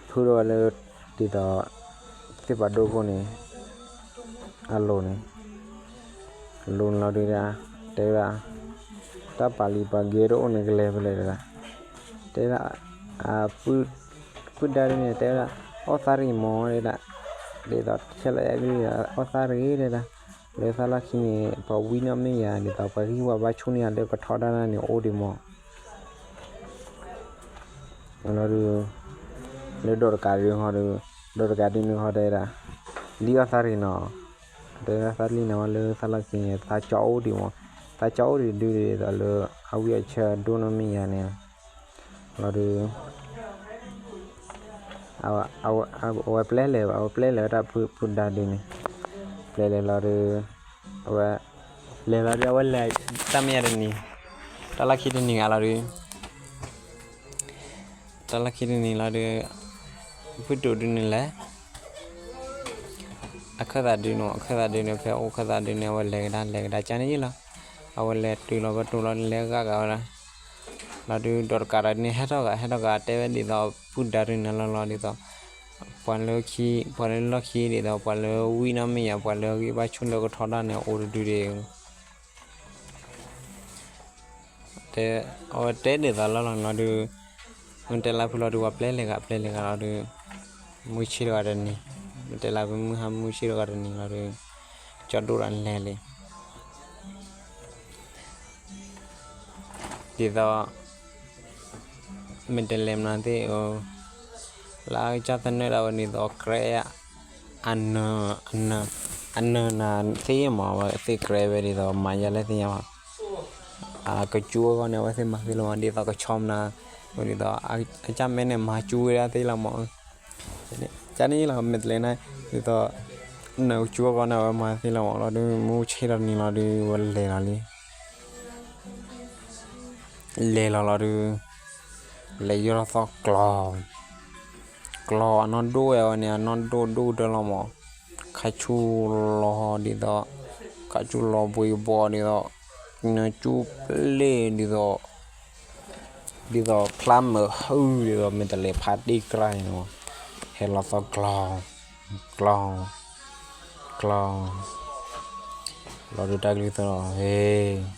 ဖုထီၣ်ဝဲလၢ ဒ်သိး သ့ၣ်ဖးဒိၣ်ခိၣ်န့ၣ် အလိၤန့ၣ် လိၤန့ၣ်လီၤဒုးဒၣ် တဲဝဲဒၣ် တၢ်ပာ်လံၤပာ်ကဲတအိၣ်န့ၣ် ကလဲၤဖဲလဲၣ်ဒၣ် တဲဒၣ် အ ပုၢ်ဒါဒ်န့ၣ် တဲဝဲဒၣ် အီၣ်သးတဂ့ၤမးဒၣ် ဒ်သိးခဲလၢာ်အကလုၢ်အီၣ်သၣ်တဂ့ၤတဲဒၣ်, လၢသၣ်လီၢ်ခံန့ၣ် ပှၤဝံနီၣ်မ့ၢ်ယၤ ဒ်သိးပှၤဂံၢ်ဝါဘါဆူၣ်န့ၢ်ယၤလၢကထီဒါနၤန့ၣ်အိၣ်ဒံးမး. လီၤဒုး, လၢဒီးတကးဒုးဟီဒီး, ဒီးတကးဒုးန့ၣ်ဟီတဲဒၣ်, လံၣ်အီၣ်သၣ်တဂ့ၤနီၤ, တဲဒၣ်သၣ်လံၣ်န့ၣ်ဝဲလၢသၣ်လီၢ်ခံန့ၣ် သၣ်ကၠီအိၣ်ဒံးမး, သၣ်ကၠီအိၣ်ဒံးဒုးဒ်သိးလၢ အဝံအဆၢဒိၣ်နီၣ်မ့ၢ်ယၤန့ၣ်, လီၤဒုး အဝဲပျဲလဲၤဘၣ်, အဝဲပျဲလဲၤဝဲဒၣ်ဖုဒါဒုးန့ၣ်, ပျဲလဲၤလီၤဒုး, အဝဲ, လဲၤလီၤဒုး အဝဲလဲၤ, တၢ်မ့ၢ်ယၤတနံၤ, တၢ်လီၢ်ခံတနံၤဂၤလီၤဒုး, တၢ်လီၢ်ခံတနံၤလီၤဒုး, ဖုတိၤဒုးန့ၣ်လဲၤ အခၢၣ်သးဒုးန့ၣ်, အခၢၣ်သးဒုးန့ၣ် ဖဲအိၣ်ခၢၣ်သးဒုးန့ၣ် အဝဲလဲၤကဒါလဲၤကဒါကန့ၣ်လီၤ, အဝဲလဲၤတုၤလီၤဝဲတိၤလီၤလဲၤဂာ်ဂာ်ဝဲဒၣ်, လီၤဒုးဒီးတကးဒီးန့ၣ်ဟဲထီၣ်ဂာ် ဟဲထီၣ်ဂာ်တဲဝဲဒ်သိး ဖုဒါဒုးန့ၣ်လီၤလီၤဒ်သိး, ပှၤလၢခံ, ပှၤလၢလီၢ်ခံဒ်သိး ပှၤလၢဝံနီၣ်မ့ၢ်ယၤ ပှၤလၢဂံၢ်ဘါဆူၣ်လၢကထီဒါန့ၣ် အိၣ်တဒုဒံး တဲ, အဝဲတဲဒ်သိးလီၤလီၤလီၤဒုး, မ့ၢ်တဲလၢဖုလီၤဒုး ပှၤပျဲလဲၤဂၤပျဲလဲၤဂၤလီၤဒုး, မုၢ်ဆ့ၣ်တဂၤတနံၤ, မ့ၢ်တဲလၢဖုမုၢ်ဟါမုၢ်ဆ့ၣ်တဂၤတနံၤလီၤဒုး, ကၠီဒိၣ်ဒီးလဲၤလံ, ဒ်သိး မ့ၢ်တလဲၤမနုၤသ့ၣ်ဧၢ, လၢအကစၢ်သနၢၣ်ဒၣ်ဝဲန့ၣ်သိး ကြဲ, အနၢၤ, အနၢၤနၤသ့ၣ်မး အဝဲသ့ၣ်ကြဲဝဲဒ်သိး မၤယါလဲၣ်သ့ၣ်ညါဘၣ်, အကစူအဂီၢ်န့ၣ် အဝဲသ့ၣ်မၤသ့လီၤမး ဒ်သိးကဆီမနၤ, ဒ်သိး အကစၢ်မဲန့ၣ် မၤစူဝဲဒၣ်သ့လီၤမး, ကန့ၣ်လီၤ မ့ၢ်တလဲၤန့ၣ်, ဒ်သိး နကစူအဂီၢ်န့ၣ် အဝဲမၤသ့လီၤမးလီၤဒုး မုၢ်ဆ့ၣ်ထီၣ်တနံၤလီၤဒုး ဝဲလဲၤလီၤလံ လဲၤလီၤလီၤဒုး, လဲၤယီၢ်ထီၣ်သီၣ်ကျီ, ကျီအနီၢ်ဒိၣ်ဝဲအဝဲန့ၣ် အနီၢ်ဒိၣ်ဒိၣ်ကတၢၢ်လီၤမး, ခါဆူၣ်လီၤဒ်သိး, ခါဆူၣ်လီၤဘှံးဘှီဒ်သိး, နကၠူပျ့ၢ်ဒ်သိး, ဒ်သိးဖျါမုာ်ဟုၣ်ဒ်သိး မ့ၢ်တလဲၤဖးတ့ၢ်ကြၢ်န့ၣ်မး, ဟဲလီၤသီၣ်ကျီ, ကျီ ကျီ, လီၤဒုးတၢ်ကလုၢ်သီၣ်လီၤ, ဟ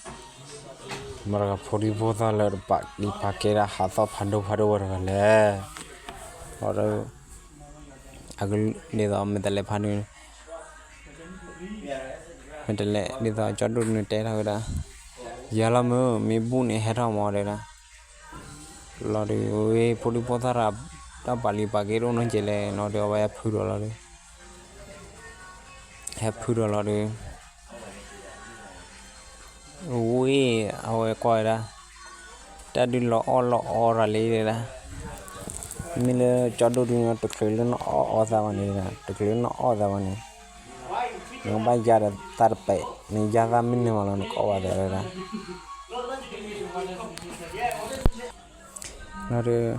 ့, မတၤတဂၤဖိဒံဖိသၣ်လၢတပာ်ကံၢ်ပာ်ကဲဒၣ်ဟးသီၣ်ဖးဒိၣ်ဖးဒိၣ်ဝဲတဂၤလဲၣ်, လီၤဒုး, အကလုၢ်ဒ်သိးမ့ၢ်တလဲၤဖးဒိၣ်, မ့ၢ်တလဲၤဒ်သိးကၠီဒိၣ်ဒုးန့ၣ်တဲထီၣ်ဝဲဒၣ်, ယၤလီၤမုၢ် မ့ၢ်ဘူၣ်န့ၣ်ဟဲထီၣ်မးတဲဒၣ် လီၤဒုး ဝဲဖိဒံဖိသၣ်တၢ်ပာ်လံၤပာ်က့ၤဒိၣ်နီၢ်ကဲလဲၣ် လီၤဒုး အဝဲဟဲဖုဒီးလီၤဒုး, ဟဲဖုဒီးလီၤဒုး, ဝဲ အဝဲကွၢ်ဝဲဒၣ်, တၢ်ဒုးလီၤအီၣ်လီၤအီရၤလံဒၣ်, မ့ၢ်လၢကၠီဒိၣ်ဒုးန့ၣ် တချုးလၢနအီၣ်အီသးဘၣ်န့ၣ်ဒၣ် တချုးလၢနအီၣ်သးဘၣ်န့ၣ်, နကဘၣ်ယါဒီးသၣ်တပဲာ် နယါသၣ်မ့ၢ်န့ၢ်မးလီၤ နကအီၣ်ဘၣ်သးဒၣ် လီၤဒုး,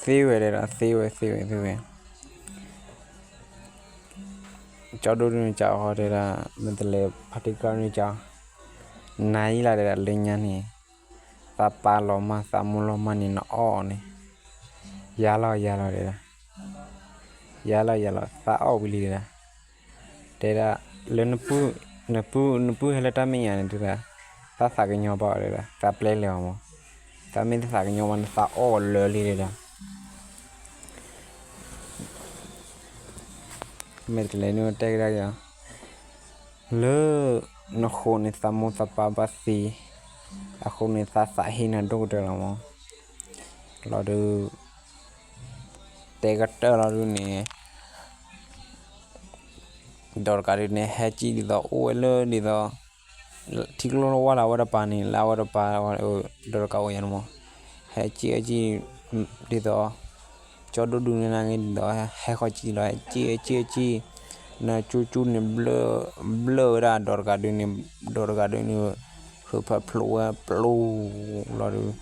သ့ဝဲဒၣ် သ့ဝဲ သ့ဝဲ သ့ဝဲ, ကၠီဒိၣ်ဒုးန့ၣ် ကးဃီတဲဒၣ် မ့ၢ်တလဲၤဖးတ့ၢ်ကြၢ်န့ၣ်ကး, နၤအံၤလၢဒၣ်လၢညါန့ၣ်, သးပၢ်လီၤမၢ် သးမိၢ်လီၤမၢ်န့ၣ် နအီၣ်အီၤန့ၣ်, ယၤလီၤ ယၤလီၤတဲဒၣ်, ယၤလီၤ ယၤလီၤ သးအီၣ်ဝံၤလံတဲဒၣ်, တဲဒၣ် လၢနပုၢ်, နပုၢ်ဟဲလၢတၢ်မဲာ်ညါန့ၣ်တဲဒၣ်, သးသးကညီၤဘၣ်အီၤတဲဒၣ် သးပျဲလဲၤအီၤမး, သးမ့ၢ်တသးကညီၤဘၣ်န့ၣ် သးအီၣ်အီၤလၢာ်လံတဲဒၣ် မ့ၢ်တလဲၤန့ၣ်တဲကဒါက့ၤအီၤ, လၢ နဃိန့ၣ် သးမိၢ်သးပၢ်ဘၣ်သံ, အဃိန့ၣ် သးသးဟ့နၤဒိၣ်ကတၢၢ်လီၤမး, လီၤဒုး, တဲကတၢၢ်လီၤဒုးန့ၣ် ဒီးတကးဒုးန့ၣ် ဟဲကံၣ်ဒ်သိး အိၣ်ဝဲလၢဒ်သိး ထံကျိလၢဝါလၢအဝဲတပၤန့ၣ် လၢအဝဲတပၤ ဒီးတကးအိၣ်ယၤန့ၣ်မး, ဟဲကံၣ်အကံၣ် ဒ်သိး ကၠီဒိၣ်ဒုးန့ၣ်နာ်က့ၤဒ်သိး ဟဲဃီကံၣ်လီၤ ဟဲကံၣ်အကံၣ်အကံၣ်, နကၠူကၠူန့ၣ် ဘျၢဝဲဒၣ် ဒီးတကးဒုးန့ၣ်, ဒီးတကးဒုးန့ၣ် ဟုးဖၢဖျိဝဲပျိလီၤဒုး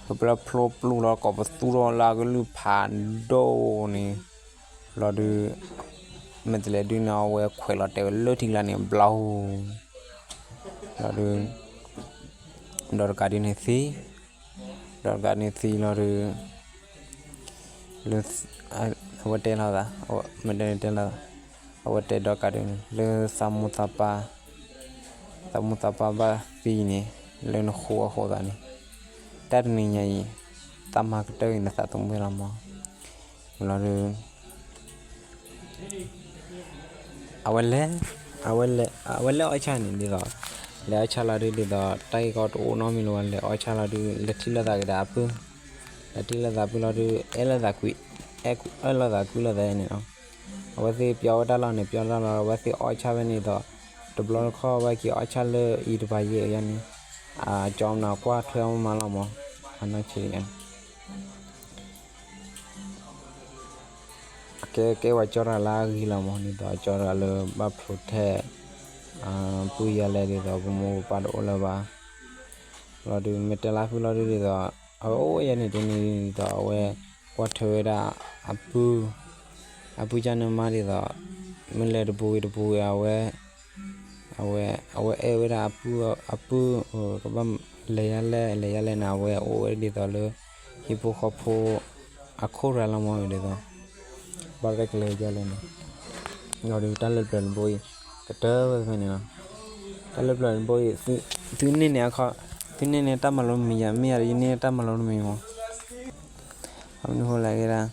ဟုးဖၢဖျိပျိလီၤ ကိးပသူထီၣ်လၢအကလုၢ်ဖးဒိၣ်န့ၣ်, လီၤဒုး, မ့ၢ်တလဲၤဒုးန့ၣ် အဝဲခွဲးလီၤတဲာ်ဝဲလၢထံကျါန့ၣ် ဘျီ, လီၤဒုး, ဒီးတကးဒုးန့ၣ်သံ, ဒီးတကးဒုးန့ၣ်သံလီၤဒုး, လၢ, အဝဲတဲလီၤသး, မ့ၢ်တဲလီၤ, အဝဲတဲဒီးတကးဒုးန့ၣ် လၢသးမိၢ်သးပၢ်, သးမိၢ်သးပၢ်ဘၣ်သံန့ၣ် လၢနဃိအဃိသးန့ၣ်, တၢ်တနံၤညါအံၤ, သးမၤကတၢၢ်အံၤနသးသမူလီၤမး, လီၤဒုး အဝဲလဲၤ အဝဲလဲၤ အဝဲလဲၤအီၣ်ဆၣ်န့ၣ်ဒ်သိး လဲၤအီၣ်ဆၣ်လီၤဒုး ဒ်သိး တၢ်ဂ့ၢ်ကီတအိၣ်နီတမံၤလၢၤဘၣ် လဲၤအီၣ်ဆၣ်လီၤဒုး လဲၤထံၣ်လိာ်သးကဒါအပုၢ် လဲၤထံၣ်လိာ်သးပုၢ်လီၤဒုး အဲၣ်လိာ်သးကွံ အဲၣ်လိာ်သးကွံလိာ်သးန့ၣ်လီၤ. အဝဲသ့ၣ်ပျီဝဲတၢ်လီၢ်န့ၣ် ပျီတၢ်လီၢ်လီၤ အဝဲသ့ၣ်အီၣ်ဆၣ်ဝဲန့ၣ်ဒ်သိး တဘျီတခီၣ်ဝဲက့ၤအီၣ်ဆၣ်လၢအံၤတပၤယဲၢ်အယါန့ၣ် အကၠီမနုၤကွၢ်ထွဲအီၣ်မးလီၤမး အနီၢ်ဆံးန့ၣ် အကဲကဲဝဲကၠီတဂၤလၢအဂ့ၤလီၤမး ဒ်သိးကၠီတဂၤလၢဘၣ် protect ပုၢ်ယါလဲၣ် ဒ်သိးပမိၢ်ပပၢ်တအိၣ်လၢၤဘၣ် လီၤဒုး မ့ၢ်တဲလၢဖုလီၤဒုး ဒ်သိး အဝဲအိၣ်ယဲန့ၣ်တန့ၢ်ဒ်သိး အဝဲကွၢ်ထွဲဝဲဒၣ်အပုၢ် အပုၢ်ကၢ်န့ၣ်မးဒ်သိး မ့ၢ်လဲၤတပူၤဂ့ၤတပူၤဂ့ၤ အဝဲ အဝဲ အဝဲအဲၣ်ဝဲဒၣ်အပုၢ် အပုၢ် ကဘၣ်လဲၤယါလဲၣ် လဲၤယါလဲၣ်န့ၣ် အဝဲအိၣ်ဝဲဒ်သိးလၢ ဟံၣ်ဖိဃီဖိ အခိၣ်ရၤလီၤမး ဒ်သိး ဘၣ်ရဲၣ်ကျဲၤယါလဲၣ်န့ၣ် လီၤဒုး တၢ်လၢပျၢၤတဘိအံၤ ကတၢၢ်ဝဲဖဲန့ၣ်လီၤ. တၢ်လၢပျၢၤတဘိအံၤ သုန့ၢ်န့ၣ်အခီ သုန့ၢ်န့ၣ်တၢ်မၤလိမံၤယါ မ့ၢ်ယၤဒီး ယန့ၢ်တၢ်မၤလိတမံၤမး အမနုၤဃိလဲၣ်က့ဒၣ်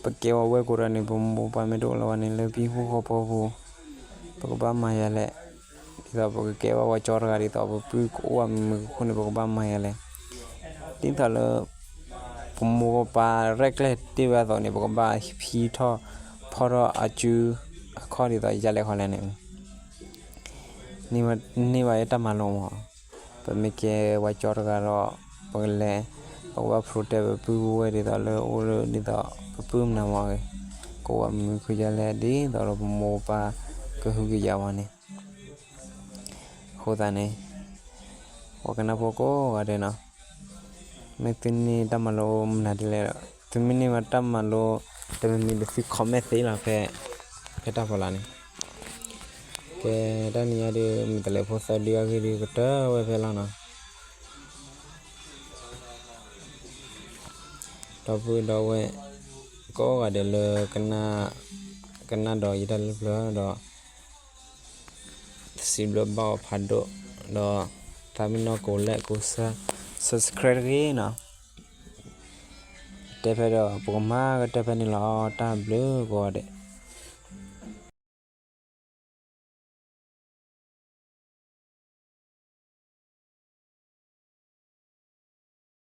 ပကဲဝဲဝဲၢ်ကိးတၢ်န့ၣ် ပမိၢ်ပပၢ်မ့ၢ်တအိၣ်လၢၤဘၣ်န့ၣ် လၢပဟံၣ်ဖိဃီဖိပူၤ ပကဘၣ်မၤယါလဲၣ်. ဒ်သိးပကကဲဘၣ်ဝဲကၠီတဂၤ ဒ်သိးပပုၢ်ကအိၣ်ဝဲမုာ်မုာ်ခိၣ်ခိၣ်န့ၣ် ပကဘၣ်မၤယါလဲၣ်. ဒ်သိးလၢ ပမိၢ်ပပၢ်ရဲၣ်ကျဲၤတ့ၢ်ဝဲအသိးန့ၣ် ပကဘၣ်ဖံးထီၣ်ဖီထီၣ်အစုအခီၣ် ဒ်သိးယါလဲၣ်ခီလဲၣ်န့ၣ် န့ၢ်ဘၣ်ယတၢ်မၤလိမး. ပမ့ၢ်ကဲဝဲကၠီတဂၤဒီး ပကလဲၤ ပကဘၣ် protect ပပုၢ်ပဝဲၢ် ဒ်သိးလၢအိၣ်လၢ ဒ်သိးပပုၢ်မနုၤမး ကအိၣ်ဝဲမုာ်မုာ်ခိၣ်ခိၣ်ယါလဲၣ် ဒ်သိးလၢပမိၢ်ပပၢ်ကဟုကယာ်ဝဲန့ၣ် အဃိသတးန့ၣ် ပှၤကနၣ်ဖိကိးဂၤဒဲးနီၤ မ့ၢ်သုန့ၢ်တၢ်မၤလိမနုၤဒ်လဲၣ်ဒီး သုမ့ၢ်န့ၢ်ဝဲတၢ်မၤလိ တမံၤမံၤဒီးသု comment သ့လီၤဖဲ ဖဲတၢ်ဖီလာ်န့ၣ် ကဲ တၢ်နံၤညါဒုး မ့ၢ်တလဲၤဖိသၢဒုအဂ့ၢ်ဒုး ကတၢၢ်ဝဲဖဲလီၤနီၤ. ဒီပုၢ်ဒီဝဲၢ် ကိးဂၤဒဲးလၢ ကနၣ်ဒီးယတၢ်လၢပျၢၤဒီး စံးဘျုးဘၣ်အီၤဖးဒိၣ် ဒီး သးမ့ၢ်နီၢ်ကိးလဲၣ်ကိးဆၢ subscribe တဂ့ၤနီၤ. တဲဖဲဒီး ပကမၤကတၢၢ်ဖဲန့ၣ်လီၤ တၢ်ဘျုးကိးဂၤဒဲး.